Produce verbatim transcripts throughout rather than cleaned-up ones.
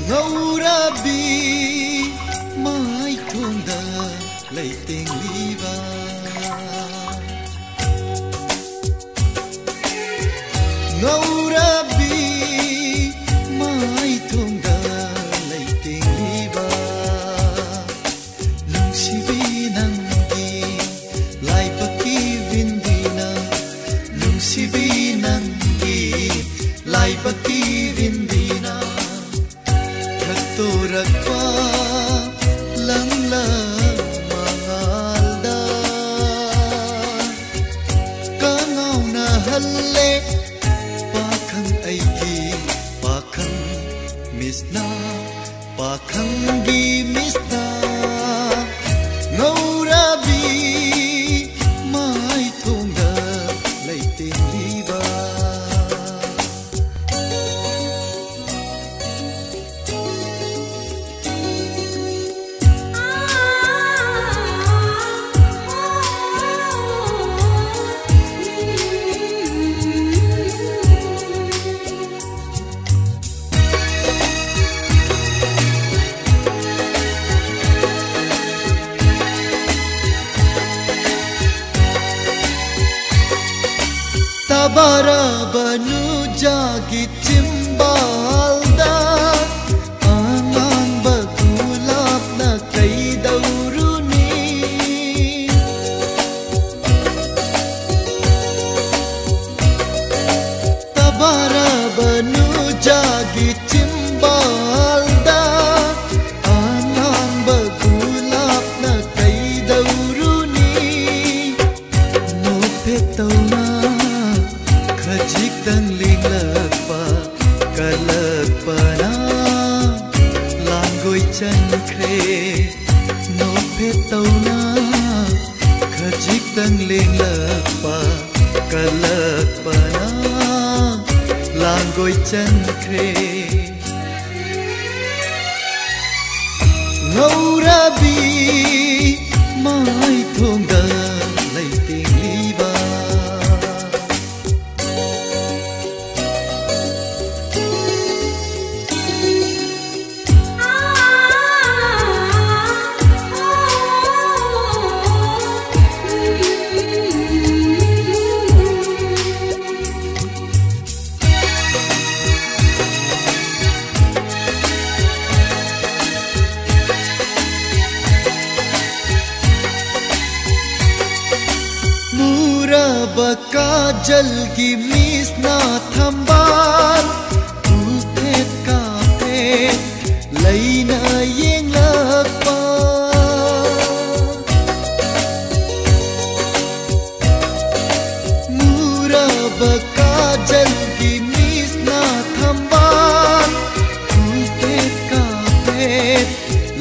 ꯉꯧꯔꯥꯕꯤ ꯃꯥꯏꯊꯣꯡꯗ ꯂꯩꯇꯦꯡꯂꯤꯕ, ꯉꯧꯔꯥꯕꯤ ꯃꯥꯏꯊꯣꯡꯗ ꯂꯩꯇꯦꯡꯂꯤꯕ, ꯅꯨꯡꯁꯤꯕꯤ ꯅꯪꯒꯤ ꯂꯥꯏꯕꯛꯀꯤ ꯕꯤꯟꯗꯤꯅ, ꯅꯨꯡꯁꯤꯕꯤ ꯅꯪꯒꯤ ꯂꯥꯏꯕꯛꯀꯤ ꯕꯤꯟꯗꯤꯅ ꯊꯛꯇꯣꯔꯛꯄ ꯂꯪꯂꯥ ꯃꯉꯥꯜꯗ ꯀꯉꯥꯎꯅꯍꯜꯂꯦ ꯄꯥꯈꯪ ꯑꯩꯒꯤ ꯄꯥꯈꯪ ꯃꯤꯁꯅ, ꯄꯥꯈꯪꯒꯤ ꯃꯤꯁꯅ ꯉꯧꯔꯥꯕꯤ ꯃꯥꯏꯊꯣꯡꯗ ꯂꯩꯇꯦꯡꯂꯤꯕ꯫ ꯇꯕꯥꯔꯥꯕ ꯅꯨꯖꯥꯒꯤ ꯆꯤꯝꯕꯥꯜꯗ ꯑꯉꯥꯡꯕ ꯒꯨꯂꯥꯞꯅ ꯀꯩꯗꯧꯔꯨꯅꯤ? ꯇꯕꯥꯔꯥꯕ ꯅꯨꯖꯥꯒꯤ ꯆꯤꯝꯕꯥꯜꯗ ꯑꯉꯥꯡꯕ ꯒꯨꯂꯥꯞꯅ ꯀꯩꯗꯧꯔꯨꯅꯤ? ꯅꯣꯛꯐꯦꯠꯇꯧꯅ ꯈꯖꯤꯛꯇꯪ ꯂꯦꯡꯂꯛꯄ ꯀꯜꯂꯛꯄꯅ ꯂꯥꯡꯒꯣꯏ ꯆꯟꯈ꯭ꯔꯦ꯫ ꯅꯣꯛꯐꯦꯠ ꯇꯧꯅ ꯈꯖꯤꯛꯇꯪ ꯂꯦꯡꯂꯛꯄ, ꯀꯜꯂꯛꯄꯅ ꯂꯥꯡꯒꯣꯏ ꯆꯟꯈ꯭ꯔꯦ꯫ ꯉꯧꯔꯥꯕꯤ ꯃꯥꯏꯊꯣꯡꯗ ꯂꯩꯇꯦꯡꯂꯤꯕ꯫ ꯃꯨꯔꯕ ꯀꯥꯖꯜꯒꯤ ꯃꯤꯁꯅ ꯊꯝꯕꯥꯜ ꯎꯊꯦꯠ ꯀꯥꯊꯦꯠ ꯂꯩꯅ ꯌꯦꯡꯂꯛꯄ꯫ ꯃꯨꯔꯕ ꯀꯥꯖꯜꯒꯤ ꯃꯤꯁꯅ ꯊꯝꯕꯥꯜ ꯎꯊꯦꯠ ꯀꯥꯊꯦꯠ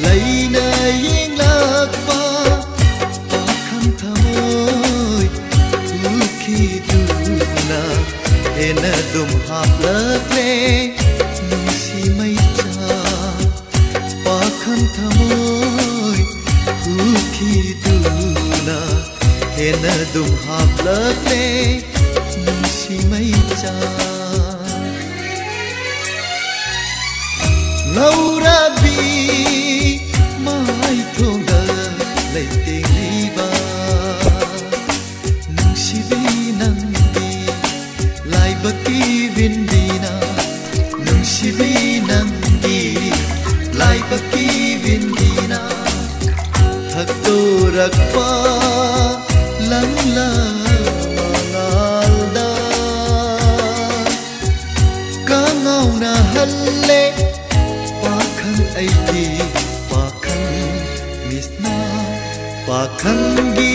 ꯂꯩꯅ ꯌꯦꯡꯂꯛꯄ꯫ ꯄꯥꯈꯪ ꯊꯃꯣꯏ ꯎꯈꯤꯗꯨꯅ ꯍꯦꯟꯅ ꯑꯗꯨꯝ ꯍꯥꯞꯂꯛꯂꯦ ꯅꯨꯡꯁꯤ ꯃꯩꯆꯥ꯫ ꯄꯥꯈꯪ ꯊꯃꯣꯏ ꯎꯈꯤꯗꯨꯅ ꯍꯦꯟꯅ ꯑꯗꯨꯝ ꯍꯥꯞꯂꯛꯂꯦ ꯅꯨꯡꯁꯤ ꯃꯩꯆꯥ꯫ ꯉꯧꯔꯥꯕꯤ ꯃꯥꯏꯊꯣꯡꯗ ꯂꯩꯇꯦꯡꯂꯤꯕ꯫ ꯅꯨꯡꯁꯤꯕꯤ ꯅꯪꯗꯤ ꯂꯥꯏꯕꯛꯀꯤ ꯕꯤꯟꯗꯤꯅ, ꯅꯨꯡꯁꯤꯕꯤ ꯅꯪꯗꯤ ꯂꯥꯏꯕꯛꯀꯤ ꯕꯤꯟꯗꯤꯅ ꯊꯛꯇꯣꯔꯛꯄ ꯂꯪꯂꯥ ꯃꯉꯥꯜꯗ ꯀꯉꯥꯎꯅꯍꯜꯂꯦ ꯄꯥꯈꯪ ꯑꯩꯒꯤ ꯄꯥꯈꯪ ꯃꯤꯁꯅ ꯄꯥꯈꯪꯒꯤ